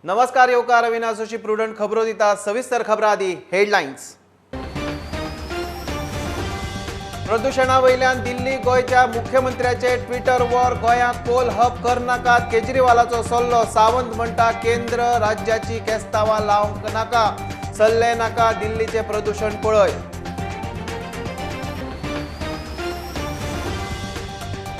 नमस्कार येवकार अविनाश जोशी प्रुडंट खबरो दिता. सविस्तर खबरां आदी हेडलायन्स. प्रदुशणा वयल्यान दिल्ली गोंयच्या मुख्यमंत्र्याचे ट्विटर वॉर. गोंयांत कोल हब करनाकात, केजरीवालाचो सल्लो. सावंत म्हणटा केंद्र राज्याची केस्तांवां लावंक नाका, सल्ले नाका, दिल्लीचें प्रदुशण पळय.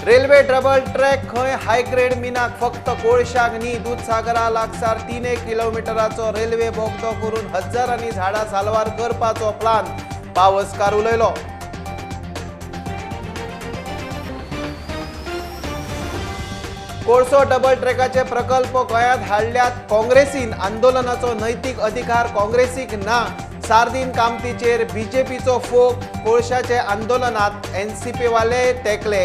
रेल्वे डबल ट्रॅक खंय हायग्रेड मिनाक, फक्त कोळशाक न्ही. दुदसागरा लागसार 3 किलोमिटराचो रेल्वे बोगदो करून हजारांनी झाडां साल्वार करपाचो प्लान, पावसकार उलयलो. कोळसो डबल ट्रॅकाचे प्रकल्प गोंयांत हाडल्यात काँग्रेसीन, आंदोलनाचो नैतीक अधिकार काँग्रेसीक ना. सार्दीन कामतीचेर बीजेपीचो फोग, कोळशाचे आंदोलनात एनसीपी वाले तेकले.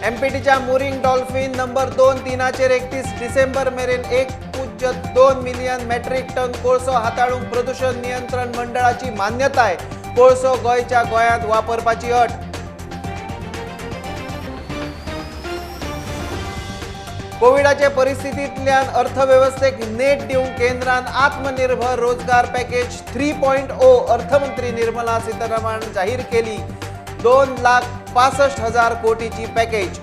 एमपीटीच्या मुरिंग डॉल्फिन नंबर 2-3 31 डिसेंबर मेरेन 1.2 मिलियन मेट्रीक टन कोळसो हाताळूंक प्रदूषण नियंत्रण मंडळाची मान्यताय. कोळसो गोंयच्या गोंयांत वापरपाची अट. कोविडाचे परिस्थितींतल्यान अर्थवेवस्थेक नेट दिवंक केंद्रान आत्मनिर्भर रोजगार पॅकेज 3.0 अर्थमंत्री निर्मला सीतारामन जाहीर केली. 2,65,000 कोटीची पॅकेज.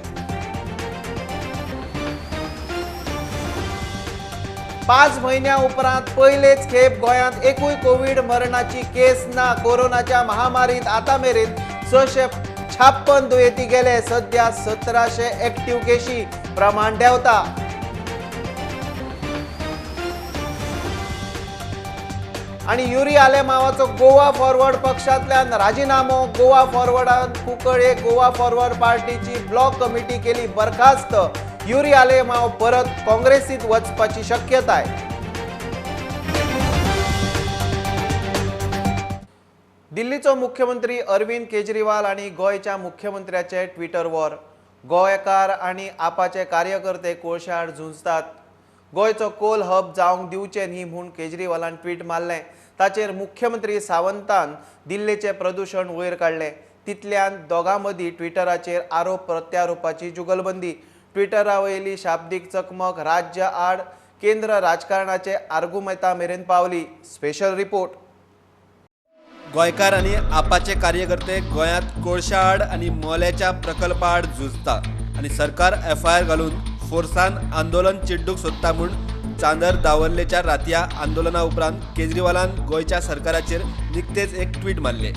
5 म्हयन्या उपरांत पयलेच खेप गोंयांत एकूय कोवीड मरणाची केस ना. कोरोनाच्या महामारीत आतां मेरेन 656 दुयेंती गेले. सध्या 1700 एक्टिव्ह केशी, प्रमाण देंवता. आनी युरी आलेमावाचो गोवा फॉरवर्ड पक्षांतल्यान राजिनामो. गोवा फॉरवर्डान कुंकळे गोवा फॉरवर्ड पार्टीची ब्लॉक कमिटी केली बरखास्त. युरी आलेमाव परत काँग्रेसीत वचपाची शक्यताय. दिल्लीचो मुख्यमंत्री अरविंद केजरीवाल आनी गोंयच्या मुख्यमंत्र्याचे ट्विटर वॉर. गोंयकार आनी आपाचे कार्यकर्ते कोळशा आड झुंजतात. गोंयचो कोल हब जावंक दिवचें न्ही म्हूण केजरीवालान ट्वीट मारलें. ताचेर मुख्यमंत्री सावंतान दिल्लीचें प्रदूशण वयर काडलें. तितल्यान दोगां मदीं ट्विटराचेर आरोप प्रत्यारोपाची जुगलबंदी. ट्विटरा वयली शाब्दीक चकमक राज्य आड केंद्र राजकारणाचे आर्गुमेंता मेरेन पावली. Special report. गोंयकार आनी आपाचे कार्यकर्ते गोंयांत कोळशा आड आनी मोल्याच्या प्रकल्पा आड झुजता आनी सरकार एफआयआर घालून फोर्सान आंदोलन चिड्डूंक सोदता म्हूण चांदर दावल्लेच्या रातया आंदोलना उपरांत केजरीवालान गोंयच्या सरकाराचेर निकतेच एक ट्वीट मारले.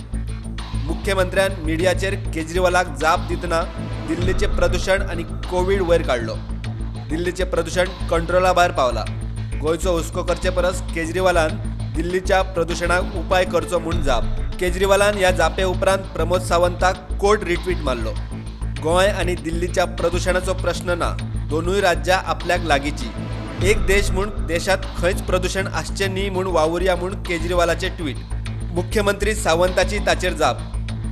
मुख्यमंत्र्यान मिडियाचेर केजरीवालाक जाप दितना दिल्लीचें प्रदूशण आनी कोवीड वयर काडलो. दिल्लीचें प्रदूशण कंट्रोला भायर पावला. गोंयचो हुस्को करचे परस केजरीवालान दिल्लीच्या प्रदूशणाक उपाय करचो म्हूण जाप. केजरीवालान ह्या जापे उपरांत प्रमोद सावंताक कोर्ट रिट्वीट मारलो. गोंय आनी दिल्लीच्या प्रदूशणाचो प्रश्न ना, दोनूय राज्यां आपल्याक लागींची, एक देश म्हूण देशांत खंयच प्रदूशण आसचें न्ही म्हूण वावुरया म्हूण केजरीवालाचें ट्वीट. मुख्यमंत्री सावंताची ताचेर जाप.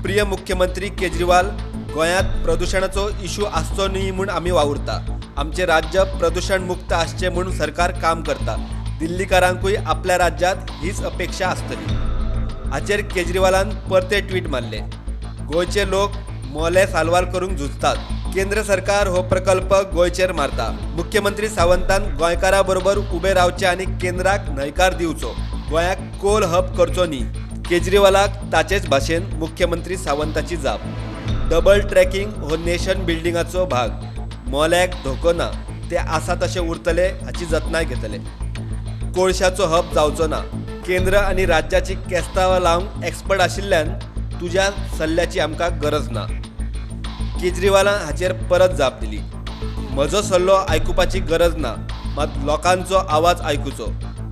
प्रिय मुख्यमंत्री केजरीवाल, गोंयांत प्रदूशणाचो इशू आसचो न्ही म्हूण आमी वावुरता. आमचें राज्य प्रदूशण मुक्त आसचें म्हूण सरकार काम करता. दिल्लीकारांकूय आपल्या राज्यांत हीच अपेक्षा आसतली. हाचेर केजरीवालान परते ट्वीट मारले. गोंयचे लोक मोले साल्वार करूंक झुजतात. केंद्र सरकार हो प्रकल्प गोंयचेर मारता. मुख्यमंत्री सावंतान गोंयकारा बरोबर उबे रावचे आनी केंद्राक न्हयकार दिवचो. गोंयाक कोल हब करचो न्ही. केजरीवालाक ताचेच भाशेन मुख्यमंत्री सावंताची जाप. डबल ट्रॅकिंग हो नेशन बिल्डिंगाचो भाग. मोल्याक धोको ना, ते आसा तशें उरतले हाची जतनाय घेतले. कोळशाचो हब जावचो ना. केंद्र आनी राज्याची केस्तांवां लावंक एक्सपर्ट आशिल्ल्यान तुज्या सल्ल्याची आमकां गरज ना. केजरीवालान हाचेर परत जाप दिली. म्हजो सल्लो आयकुपाची गरज ना, मात लोकांचो आवाज आयकुचो.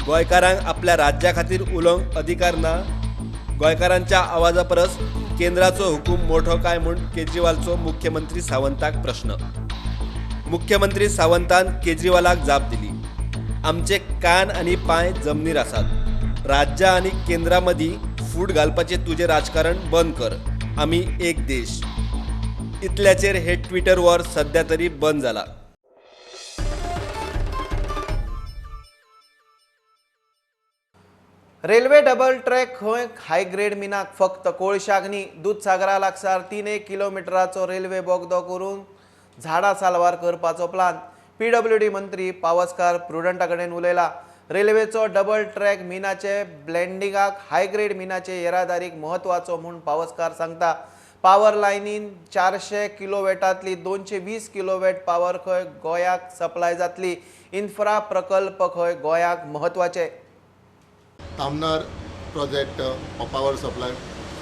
गोंयकारांक आपल्या राज्या खातीर उलोवंक अधिकार ना. गोंयकारांच्या आवाजा परस केंद्राचो हुकूम मोठो काय म्हूण केजरीवालचो मुख्यमंत्री सावंताक प्रश्न. मुख्यमंत्री सावंतान केजरीवालाक जाप दिली. आमचे कान आनी पांय जमनीर आसात. राज्यां आनी केंद्रा मदीं फूट घालपाचें तुजें राजकारण बंद कर. आमी एक देश. इतल्याचेर हे ट्विटर वॉर सध्या तरी बंद जाला. रेल्वे डबल ट्रॅक खंय हायग्रेड मिनाक, फक्त कोळशाक न्ही. दुदसागरा लागसार 3 किलोमिटराचो रेल्वे बोगदो करून झाडां साल्वार करपाचो प्लान. पीडब्ल्यूडी मंत्री पावसकार प्रुडंटा कडेन उलयला. रेल्वेचो डबल ट्रॅक मिनाचे ब्लेंडिंगाक हायग्रेड मिनाचे येरादारीक म्हत्वाचो म्हूण पावसकार सांगता. पावर लायनीन 400 किलोवॅटांतली 220 किलोवॅट पावर खंय गोंयाक सप्लाय जातली. इन्फ्रा प्रकल्प खंय गोंयाक म्हत्वाचे. Tamnar project power supply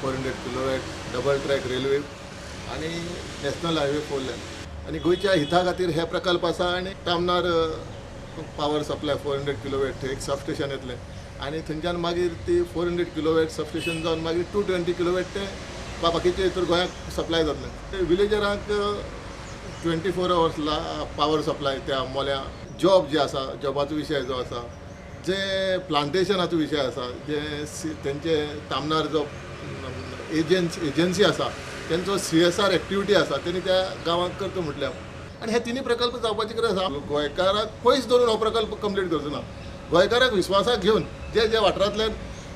400 kilowatt double track railway आनी नॅशनल हायवे 4 लेन आनी गोंयच्या हिता खातीर हे प्रकल्प आसा. आनी तामनार पावर सप्लाय 400 किलोवॅट थंय एक सबस्टेशन येतलें आनी थंयच्यान मागीर ती 400 किलोवॅट सबस्टेशन जावन मागीर 220 किलोवॅट ते बाकीचे हितूर गोंयाक सप्लाय जातलें. विलेजरांक 24 अवर्स पावर सप्लाय त्या मोल्या जॉब जे आसा, जॉबाचो विशय जो आसा, जे प्लांटेशनाचो विशय आसा, जे तेंचे तामनार जो एजन्सी आसा तेंचो CSR activity आसा तेणी त्या गांवांत करता म्हटल्यार. आनी हे तिनूय प्रकल्प जावपाची गरज आसा. गोंयकाराक पयस दवरून हो प्रकल्प कंप्लीट करचो ना. गोंयकाराक विस्वासाक घेवन जे जे वाठारांतल्यान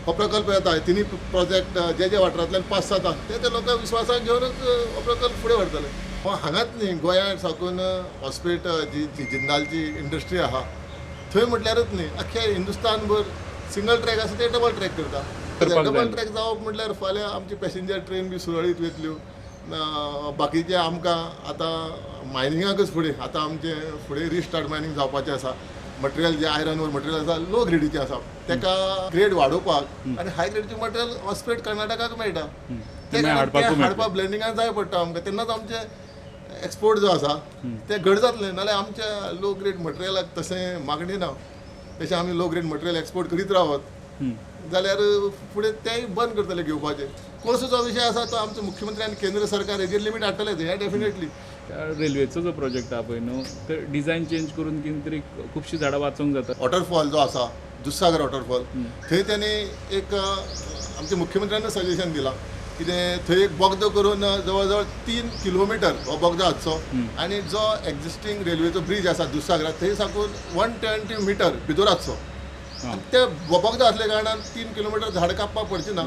हो प्रकल्प येता, तिनूय प्रोजेक्ट जे जे वाठारांतल्यान पास जाता ते ते लोकांक विस्वासाक घेवनच हो प्रकल्प फुडें व्हरतले. हांगाच न्ही, गोंया साकून हॉस्पिटल जी जिंदालची इंडस्ट्री आसा थंय म्हटल्यारच न्ही, अख्ख्या हिंदुस्तानभर सिंगल ट्रॅक आसा ते डबल ट्रॅक करता. डबल ट्रॅक जावप म्हटल्यार फाल्यां आमची पॅसेंजर ट्रेन बी सुरळीत वयतल्यो. बाकीचे आमकां आतां मायनिंगाकच फुडें आतां आमचें फुडें रिस्टार्ट मायनींग जावपाचें आसा. मटेरियल जे आयरन वर मटेरियल आसा लो ग्रेडीचें आसा, तेका ग्रेड वाडोवपाक आनी हाय ग्रेडीचें मटेरियल हॉस्पेट कर्नाटकाक मेळटा, तें हाडपाक ब्लेंडिंगाक जाय पडटा आमकां. तेन्नाच आमचें एक्सपोर्ट जो आसा तें घट जातलें, नाल्यार आमच्या लो ग्रेड मटेरियलाक तशें मागणी ना. तशें आमी लो ग्रेड मटेरियल एक्सपोर्ट करीत रावत जाल्यार फुडें तेंय बंद करतले घेवपाचें. कोळसोचो विशय आसा तो आमचो मुख्यमंत्री आनी केंद्र सरकार हेजेर लिमीट हाडटलें हें डेफिनेटली. रेल्वेचो जो प्रोजेक्ट आहा पळय न्हू, ते डिझायन चेंज करून कितें तरी खुबशीं झाडां वाचोवंक जाता. वॉटरफॉल जो आसा दुधसागर वॉटरफॉल, थंय तेणी एक आमच्या मुख्यमंत्र्यान सजेशन दिलां कितें थंय एक बोगदो करून जवळ जवळ 3 किलोमिटर हो बोगदो आसचो आनी जो एक्झिस्टींग रेल्वेचो ब्रीज आसा दुधसागराक थंय साकून 120 मिटर भितर आसचो. ते बोगदो आसल्या कारणान 3 किलोमिटर झाड कापपाक पडचें ना.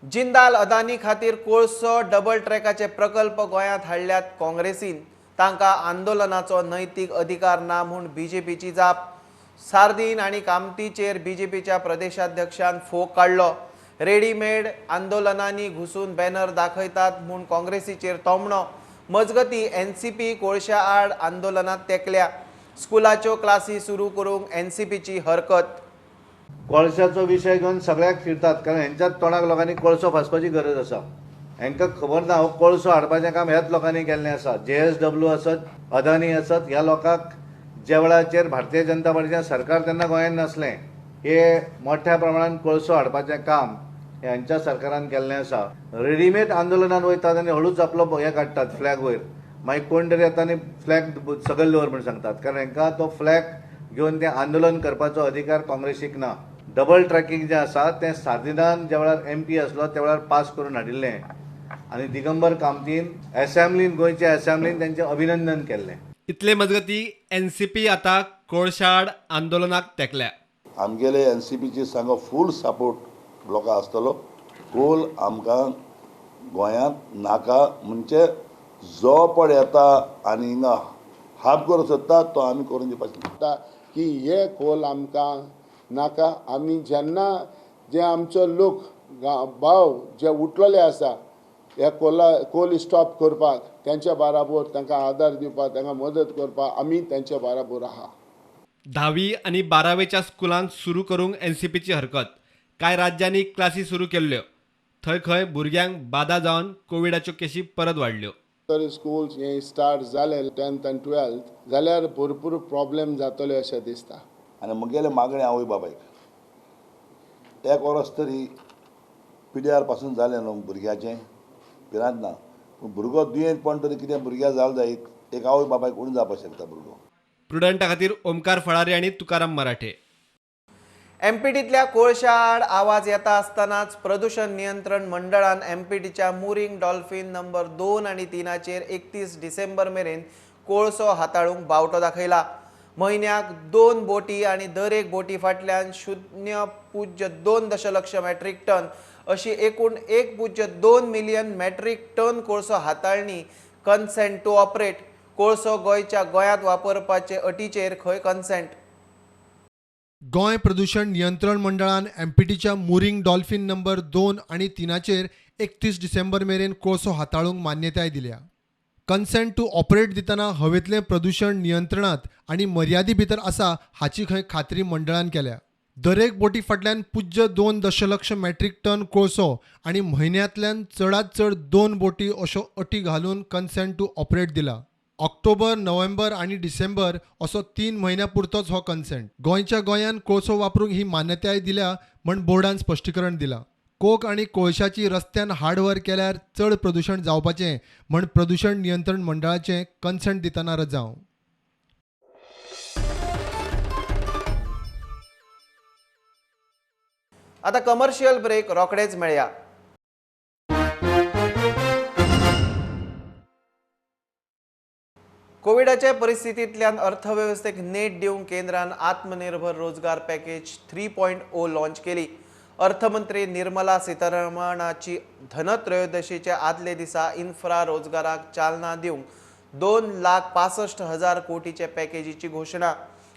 जिंदाल अदानी खातीर कोळसो डबल ट्रॅकाचे प्रकल्प गोंयांत हाडल्यात काँग्रेसीन. तांकां आंदोलनाचो नैतीक अधिकार ना म्हूण बीजेपीची जाप. सार्दीन आनी कामतीचेर बीजेपीच्या प्रदेशाध्यक्षान फोग काडलो. रेडीमेड आंदोलनांनी घुसून बॅनर दाखयतात म्हूण काँग्रेसीचेर तोमणो. मजगती एनसीपी कोळशा आड आंदोलनात तेकल्या. स्कुलाच्यो क्लासी सुरू करूंक एनसीपीची हरकत. कोळशाचो विशय घेवन सगळ्याक फिरतात, कारण हेंच्याच तोंडाक लोकांनी कोळसो फासपाची गरज आसा. हेंकां खबर ना हो कोळसो हाडपाचें काम ह्याच लोकांनी केल्लें आसा. JSW आसत, अदानी आसत, ह्या लोकांक ज्या वेळाचेर भारतीय जनता पार्टीचें सरकार तेन्ना गोंयांत नासलें, हे मोठ्या प्रमाणान कोळसो हाडपाचें काम हेंच्या सरकारान केल्लें आसा. रेडीमेड आंदोलनान वयतात आनी हळूच आपलो हें काडटात फ्लॅग वयर, मागीर कोण तरी येता आनी फ्लॅग सकयल दवर म्हूण सांगतात, कारण हेंकां तो फ्लॅग घेवन तें आंदोलन करपाचो अधिकार काँग्रेसीक ना. डबल ट्रॅकिंग जें आसा तें सार्दिनान ज्या वेळार MP आसलो त्या वेळार पास करून हाडिल्लें आनी दिगंबर कामतीन एसेंब्लीन, गोंयच्या एसेंब्लीन तेंचें अभिनंदन केल्लें. इतले मजगती एनसीपी आतां कोळशाआड आंदोलनाक तेकल्या. आमगेले एनसीपीची सांगो फूल सपोर्ट लोकां आसतलो. कोल आमकां गोंयांत नाका म्हणजे जो पड येता आनी हिंगा हाप करूंक सोदता तो आमी करून दिवपाचो की हे कोल आमकां नाका. आमी जेन्ना जे आमचो लोक भाव जे उठलेले आसा ह्या कोल स्टॉप करपाक, तेंच्या बाराबोर तांकां आदार दिवपाक, तांकां मदत करपाक आमी तेंच्या बाराबोर आहा. 10वी आनी 12वेच्या स्कुलांक सुरू करूंक एनसीपीची हरकत. कांय राज्यांनी क्लासी सुरू केल्ल्यो, थंय खंय भुरग्यांक बादा जावन कोविडाच्यो केशी परत वाडल्यो. तर स्कूल्स हे स्टार्ट जाले 10th आनी 12th जाल्यार भरपूर प्रॉब्लेम जातले अशें दिसता. आनी म्हगेले मागणें आवय बापायक एक वर्स तरी पिड्यार पासून जालें न्हू भुरग्याचें भिरांत ना, पूण भुरगो दुयेंत पण तरी कितें भुरग्या जालें जायत एक आवय बापायक कोण जावपाक शकता भुरगो. प्रुडंटा खातीर ओमकार फळारी आनी तुकाराम मराठे. एमपीटीतल्या कोळशा आड आवाज येता आसतनाच प्रदूषण नियंत्रण मंडळान एमपीटीच्या मुरींग डॉल्फिन नंबर 2 आनी 3चेर 31 डिसेंबर मेरेन कोळसो हाताळूंक बावटो दाखयला. म्हयन्याक 2 बोटी आनी दर एक बोटी फाटल्यान 0.2 दशलक्ष मेट्रीक टन अशी एकूण 1.2 मिलियन मेट्रीक टन कोळसो हाताळणी कन्सेंट टू ऑपरेट. कोळसो गोंयच्या गोंयांत वापरपाचे अटीचेर खंय कन्सेंट. गोंय प्रदूषण नियंत्रण मंडळान एमपीटीच्या मुरींग डॉल्फिन नंबर 2 आनी 3चेर 31 डिसेंबर मेरेन कोळसो हाताळूंक मान्यताय दिल्या. कन्सेंट टू ऑपरेट दितना हवेंतलें प्रदूषण नियंत्रणांत आनी मर्यादी भितर आसा हाची खंय खात्री मंडळान केल्या. दरेक बोटी फाटल्यान 0.2 दशलक्ष मेट्रीक टन कोळसो आनी म्हयन्यांतल्यान चडांत चड 2 बोटी अशो अटी घालून कन्सेंट टू ऑपरेट दिला. ऑक्टोबर, नोव्हेंबर आनी डिसेंबर असो 3 म्हयन्या पुरतोच हो कन्सेंट. गोंयच्या गोंयान कोळसो वापरूंक ही मान्यताय दिल्या म्हण बोर्डान स्पश्टीकरण दिलां. कोक आनी कोळशाची रस्त्यान हाडव्हर केल्यार चड प्रदूषण जावपाचें म्हण प्रदूषण नियंत्रण मंडळाचें कन्सेंट दितना रजांव. आतां कमर्शियल ब्रेक, रोखडेच मेळया. कोविडाच्या परिस्थितींतल्यान अर्थवेवस्थेक नेट दिवंक केंद्रान आत्मनिर्भर रोजगार पॅकेज 3.0 लॉन्च केली. अर्थमंत्री निर्मला सीतारमणाची धनत्रयोदशीच्या आदले दिसा इन्फ्रा रोजगाराक चालना दिवंक 2,65,000 कोटीचे पॅकेजीची घोशणा.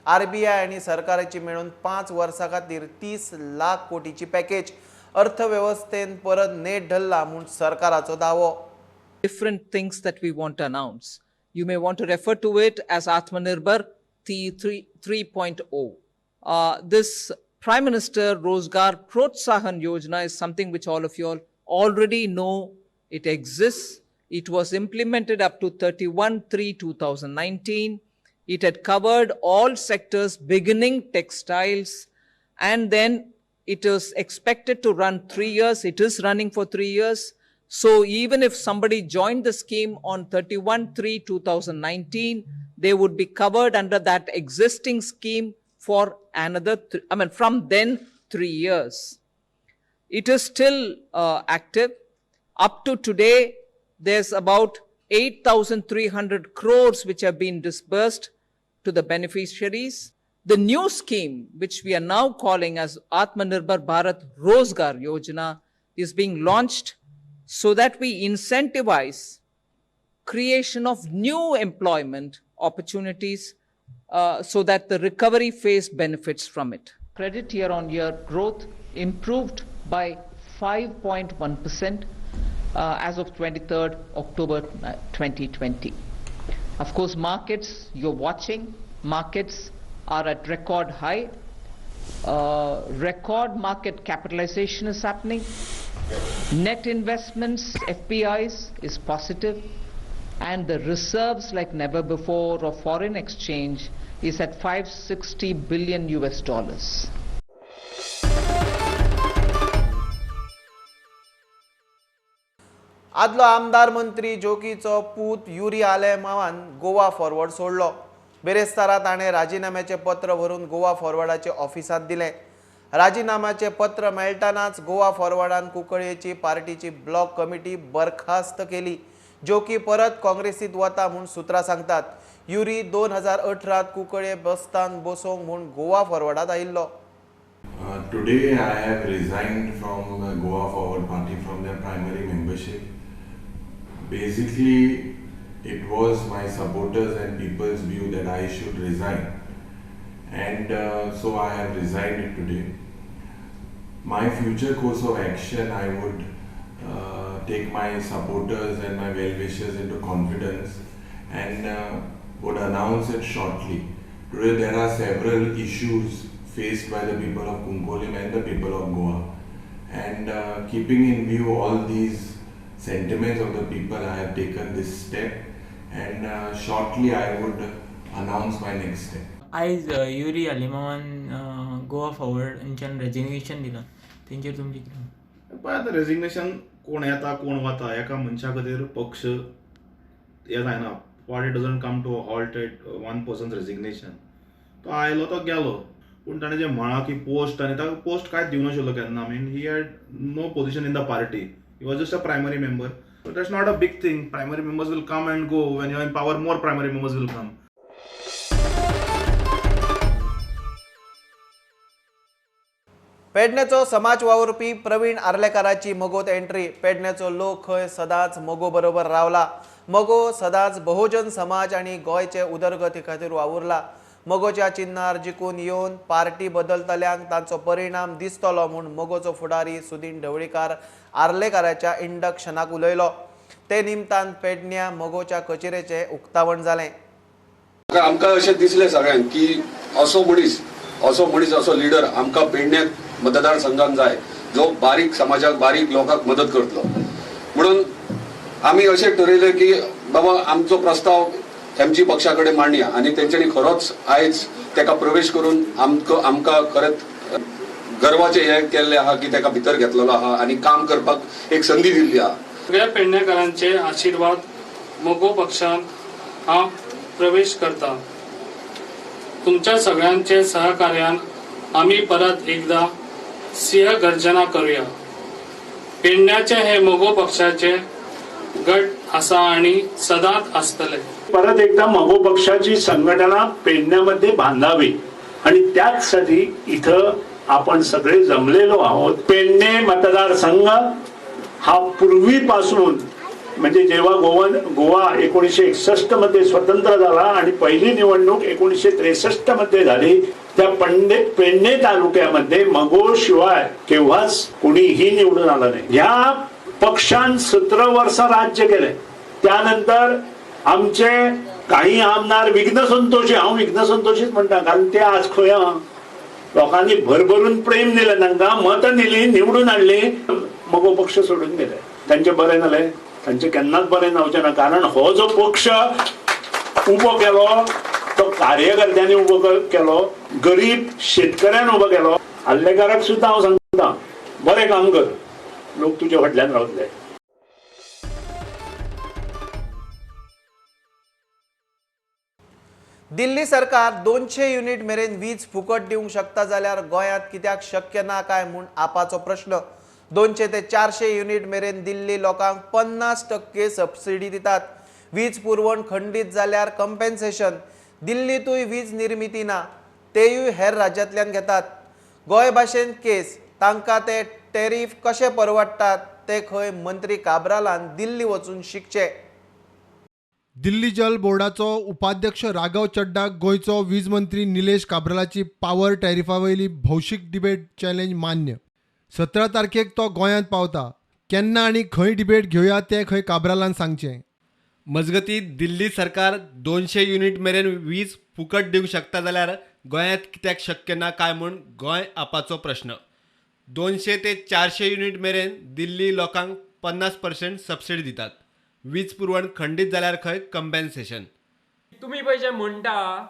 आरबीआय आनी सरकाराची मेळून 5 वर्सां खातीर 30 लाख कोटीची पॅकेज. अर्थवेवस्थेन परत नेट धरला म्हूण सरकाराचो दावो. Different things that we want to announce. You may want to refer to it as Atmanirbhar 3.0. This Prime Minister Rozgar Protsahan Yojana is something which all of you all already know. It exists. It was implemented up to 31/3/2019. It had covered all sectors, beginning textiles, and then it is expected to run 3 years. It is running for 3 years. So even if somebody joined the scheme on 31/3/2019, they would be covered under that existing scheme for another, from then 3 years. It is still active. Up to today, there's about 8,300 crores which have been disbursed to the beneficiaries. The new scheme, which we are now calling as Atmanirbhar Bharat Rozgar Yojana, is being launched so that we incentivize creation of new employment opportunities so that the recovery phase benefits from it. Credit year-on-year growth improved by 5.1% as of 23rd October 2020. Of course, markets you're watching, markets are at record high. Record market capitalization is happening. Net investments, FPIs, is positive, and the reserves like never before of foreign exchange is at $560 billion US. आदलो आमदार मंत्री जोकीचो पूत Yuri आलेमावान Goa forward सोडलो. बेरेस्तारा ताणें राजिनाम्याचें पत्र व्हरून गोवा फॉरवर्डाचे ऑफिसांत दिलें. राजिनाम्याचें पत्र मेळटनाच गोवा फॉरवर्डान कुंकळयेची पार्टीची ब्लॉक कमिटी बरखास्त केली. जोकी परत काँग्रेसींत वता म्हूण सुत्रां सांगतात. युरी 2018 कुंकळये बस्तान बसोवंक म्हूण गोवा फॉरवर्डांत आयिल्लो. Today I have resigned from the Goa Forward Party from their primary membership. Basically, it was my supporters and people's view that I should resign, and so I have resigned today. My future course of action, I would take my supporters and my well-wishers into confidence and would announce it shortly. Today there are several issues faced by the people of Cuncolim and the people of Goa, and keeping in view all these sentiments of the people, I have taken this step, and shortly I would announce my next step. आयज Yuri आलेमावान Goa forward हांच्यान resignation दिलां, तेंचेर तुमचें कितें? पळय आतां resignation कोण येता कोण वता एका मनशा खातीर पक्ष हें जायना. Party doesn't come to a halt at one person's resignation. तो आयलो तो गेलो, पूण ताणें जें म्हळां की पोस्ट, आनी ताका पोस्ट कांयच दिवं नाशिल्लो केन्ना. I mean he had no position in the party, he was just a primary member. So that's not a big thing. Primary members will come and go. When you are in power, more primary members will come. पेडण्याचो समाज वावुरपी प्रवीण आर्लेकाराची मगोत entry. पेडण्याचो लोक खंय सदांच मगो बरोबर रावला. मगो सदांच बहुजन समाज आनी गोंयचे उदरगती खातीर वावुरला. मगोच्या चिन्हार जिखून येवन पार्टी बदलतल्यांक तांचो परिणाम दिसतलो म्हूण मगोचो फुडारी सुदीन ढवळीकार आर्लेकाराच्या इंडक्शनाक उलयलो. ते निमतान पेडण्या मगोच्या कचेरेचें उक्तावण जालें. आमकां अशें दिसलें सगळ्यांक की असो मनीस असो लिडर आमकां पेडण्याक मतदारसंघान जाय, जो बारीक समाजाक बारीक लोकांक मदत करतलो. म्हणून आमी अशें ठरयलें की बाबा आमचो प्रस्ताव एमजी पक्षा कडेन मांडया आनी तेंच्यांनी खरोच आयज तेका प्रवेश करून आमकां खरेंच गर्वाचें हें केल्लें आहा की तेका भितर घेतलेलो आहा आनी काम करपाक एक संदी दिल्ली आहा. सगळ्या पेडणेकारांचे आशिर्वाद मगो पक्षांत हांव प्रवेश करता. तुमच्या सगळ्यांचे सहकार्यान आमी परत एकदा सिंह गर्जना करूया. पेडण्याचे हे मगो पक्षाचे गट आसा आणि सदांच आसतले. परत एकदा मगो पक्षाची संघटना पेडण्यामध्ये बांधावी आणि त्याचसाठी इथं आपण सगळे जमलेलो आहोत. पेडणे मतदारसंघ हा पूर्वीपासून म्हणजे जेव्हा गोवा 1961 मध्ये स्वतंत्र झाला आणि पहिली निवडणूक 1963 मध्ये झाली, त्या पेडणे तालुक्यामध्ये मगो शिवाय केव्हाच कोणीही निवडून आलं नाही. ह्या पक्षान 17 वर्ष राज्य केले. त्यानंतर आमचे काही आमदार विघ्नसंतोषी, हांव विघ्नसंतोषीच म्हणटा कारण ते आज खंय लोकांनी भरभरून प्रेम दिलें, तांकां मतां दिली, निवडून हाडली, मगो पक्ष सोडून गेले. तांचे बरें जालें, तांचे केन्नाच बरें जावचें ना, कारण हो जो पक्ष उबो केलो तो कार्यकर्त्यांनी उबो केलो, गरीब शेतकऱ्यान उबो केलो. आर्लेकाराक सुद्दां हांव सांगता, बरें काम कर, लोक तुजे फाटल्यान रावतले. दिल्ली सरकार 200 युनिट मेरेन वीज फुकट दिवंक शकता जाल्यार गोंयांत कित्याक शक्य ना काय म्हूण आपाचो प्रश्न. 200 ते 400 युनिट मेरेन दिल्ली लोकांक 50% सबसिडी दितात. वीज पुरवण खंडीत जाल्यार कंपेन्सेशन. दिल्लींतूय वीज निर्मिती ना, तेयूय हेर राज्यांतल्यान घेतात. गोंय भाशेन केस, तांकां ते टॅरीफ कशे परवडटात ते खंय मंत्री काब्रालान दिल्ली वचून शिकचे. दिल्ली जल बोर्डाचो उपाध्यक्ष राघव चड्डा गोंयचो वीज मंत्री निलेश काब्रालाची पावर टॅरिफा वयली भौशीक डिबेट चॅलेंज मान्य. 17 तारखेक तो गोंयांत पावता. केन्ना आनी खंय डिबेट घेवया तें खंय काब्रालान सांगचें. मजगती दिल्ली सरकार 200 युनिट मेरेन वीज फुकट दिवंक शकता जाल्यार गोंयांत कित्याक शक्य ना काय म्हूण गोंय आपाचो प्रश्न. 200 ते 400 युनिट मेरेन दिल्ली लोकांक 50% सबसिडी दितात. वीज पुरवण खंडीत जाल्यार खंय कंपेन्सेशन. तुमी पळय जे म्हणटा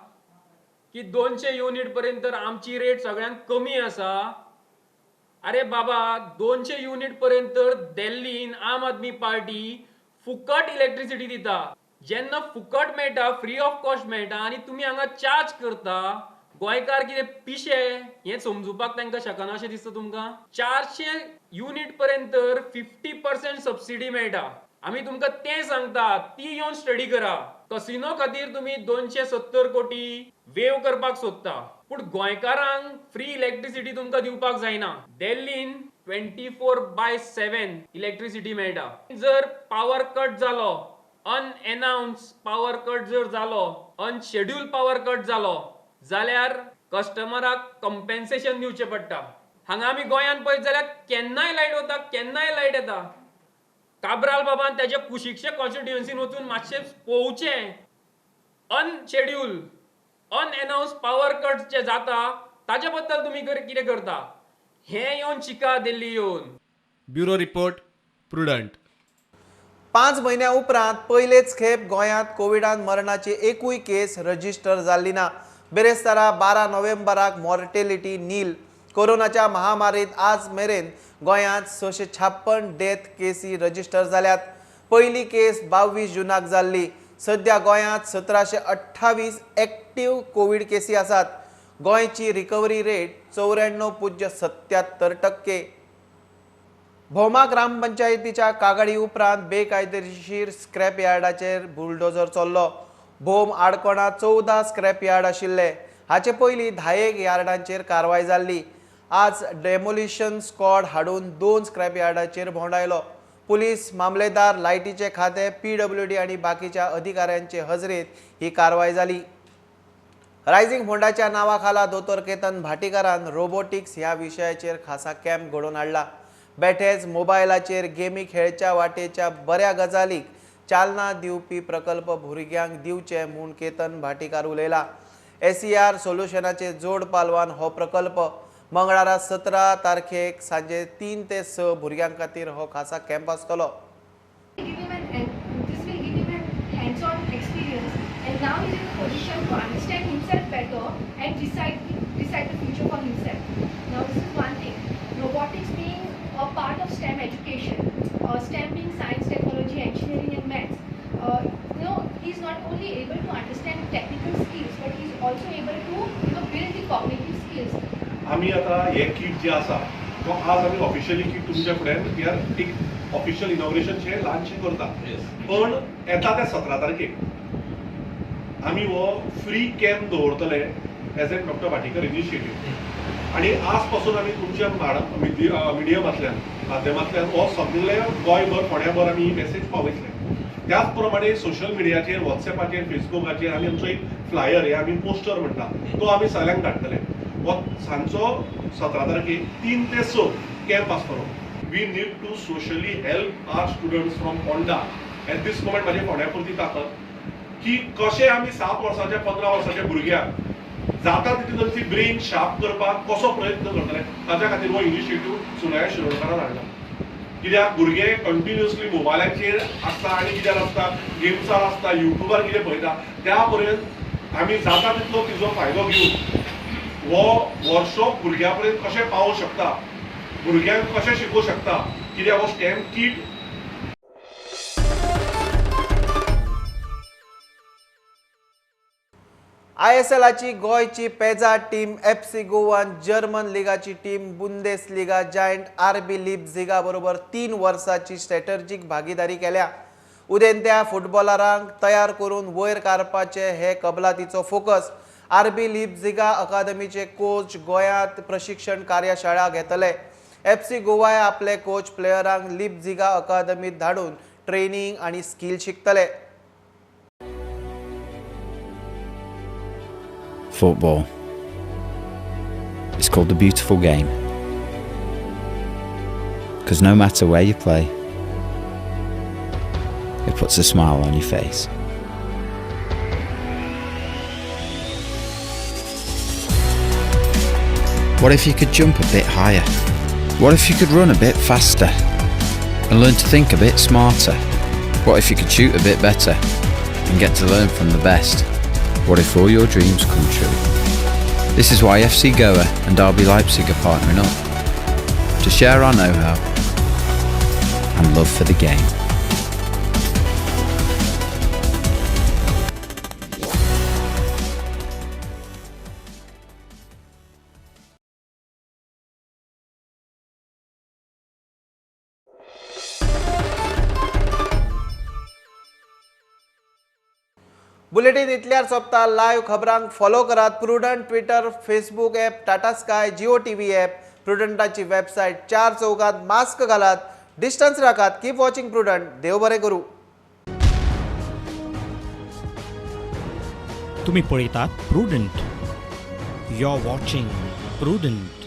की 200 युनिट पर्यंत आमची रेट सगळ्यांत कमी आसा, अरे बाबा 200 युनिट पर्यंत दिल्लीन आम आदमी पार्टी फुकट इलेक्ट्रिसिटी दिता. जेन्ना फुकट मेळटा, फ्री ऑफ कॉस्ट मेळटा आनी तुमी हांगा चार्ज करता, गोंयकार कितें पिशे हें समजुपाक तांकां शकना अशें दिसता तुमकां? 400 युनिट पर्यंत 50% सबसिडी मेळटा. आमी तुमकां तें सांगता, ती येवन स्टडी करा. कसिनो खातीर तुमी 270 कोटी वेव करपाक सोदता, पूण गोंयकारांक फ्री इलेक्ट्रिसिटी तुमकां दिवपाक जायना. दिल्लीन 24/7 इलेक्ट्रिसिटी मेळटा. जर पावर कट जालो, अनएनाउन्स पावर कट जर जालो, अनशेड्यूल पावर कट जालो जाल्यार कस्टमराक कंपेन्सेशन दिवचें पडटा. हांगा आमी गोंयांत पळयत जाल्यार केन्नाय लायट वता, केन्नाय लायट येता. काब्राल बाबान त्याच्या कुशीकच्या कॉन्स्टिट्युएन्सीन वचून मातशें पळोवचें, अनशेड्यूल अनएनाउन्स पावर कट जे जाता ताजे बद्दल तुमी कितें करता हें येवन शिका दिल्ली येवन. Bureau report, Prudent. 5 म्हयन्या उपरांत पयलेच खेप गोंयांत कोविडान मरणाची एकूय केस रजिस्टर जाल्ली ना. बिरेस्तारा 12 नोव्हेंबराक मॉर्टेलिटी नील. कोरोनाच्या महामारीत आज मेरेन गोंयांत 656 डेथ केसी रजिस्टर जाल्यात. पयली केस 22 जूनाक जाल्ली. सध्या गोंयांत 1728 एक्टिव्ह कोवीड केसी आसात. गोंयची रिकव्हरी रेट 94.77%. भोमा ग्रामपंचायतीच्या कागाळी उपरांत बेकायदेशीर स्क्रॅप यार्डाचेर बुलडोजर चल्लो. भोम आडकोणा 14 स्क्रॅप यार्ड आशिल्ले. हाचे पयलीं 10 यार्डांचेर कारवाय जाल्ली. आज डेमोलिशन स्क्वॉड हाडून 2 स्क्रॅप यार्डाचेर भोंवडायलो. पुलीस, मामलेदार, लायटीचे खाते, PWD आनी बाकीच्या अधिकाऱ्यांचे हजरेत ही कारवाय जाली. रायझिंग फोंडाच्या नांवा खाला दोतोर केतन भाटीकारान रोबोटिक्स ह्या विशयाचेर खासा कॅम्प घडोवन हाडला. बेठेच मोबायलाचेर गेमी खेळच्या वाटेच्या बऱ्या गजालीक चालना दिवपी प्रकल्प भुरग्यांक दिवचे म्हूण केतन भाटीकार उलयला. SER सोल्युशनाचे जोड पालवान हो प्रकल्प मंगळारा 17 तारखेक सांजे 3 ते 6 भुरग्यां खातीर हो खासा कॅम्प आसतलो. This will give him an hands-on experience, and now he's in a position to understand himself better and decide the future for himself. Now this is one thing. Robotics being a part of STEM education, STEM being science, technology, engineering and maths. You know, he's not only able to understand technical skills, but he's also able to, you know, build the cognitive skills. आमी आता हे किट जे आसा तो आज आमी officially किट तुमच्या फुड्यान यार एक ऑफिशियल इनॉग्रेशन शे ल्हानशें करता, पण येता त्या 17 तारखेक आमी हो फ्री कॅम्प दवरतले as an doctor Bhatikar initiative. आनी आज पासून आमी तुमच्या मिडियमांतल्यान माध्यमांतल्यान हो सगळे गोंयभर फोंड्याभर आमी ही मॅसेज पावयतले. त्याच प्रमाणे सोशल मिडियाचेर, वॉट्सएपाचेर, फेसबुकाचेर आमी आमचो एक फ्लायर हे आमी पोस्टर म्हणटा तो आमी सगळ्यांक धाडटले. हो सांजचो 17 तारखेक 3 ते 6 कॅम्प आसतलो. We need to socially help our students from Ponda. At this moment म्हाजे फोंड्या पुरती ताकद की कशें आमी 7 वर्साच्या 15 वर्साच्या भुरग्यांक जाता तितली तांची ब्रेन शार्प करपाक कसो प्रयत्न करतले ताच्या खातीर हो इनिशिएटीव सुनाया शिरोडकारान हाडला. कित्याक भुरगे कंटिन्युअसली मोबायलाचेर आसता आनी कित्यार आसता, गेम्सार आसता, युट्यूबार कितें पळयता. त्या पर्यंत आमी जाता तितलो तिजो फायदो घेवन हो वर्कशॉप भुरग्यां पर्यंत कशें पावोवंक शकता, भुरग्यांक कशें शिकोवंक शकता, कित्याक हो स्टेम किट ISLाची गोंयची पेजा टीम FC गोवान जर्मन लिगाची टीम बुंदेसलिगा जायंट RB लिपझिगा बरोबर 3 वर्साची स्ट्रॅटर्जीक भागीदारी केल्या. उदेंत्या फुटबॉलरांक तयार करून वयर काडपाचे हे कबलातीचो फोकस. RB लिपझिगा अकादमीचे कोच गोंयांत प्रशिक्षण कार्यशाळा घेतले. FC गोवाय आपले कोच प्लेयरांक लिपझिगा अकादमीत धाडून ट्रेनिंग आनी skill शिकतले. Football. It's called the beautiful game. Because no matter where you play, it puts a smile on your face. What if you could jump a bit higher? What if you could run a bit faster? And learn to think a bit smarter? What if you could shoot a bit better? And get to learn from the best? What if all your dreams come true? This is why FC Goa and RB Leipzig are partnering up to share our know-how and love for the game. Bulletin इतल्यार सोंपता. Live खबरांक follow करात Prudent Twitter, Facebook app, Tata Sky, Jio TV app, प्रुडंटाची website. 4 चौकात mask घालात, distance राखात. Keep watching Prudent. देव बरें करूं. तुम्ही पळयतात Prudent. You are watching Prudent.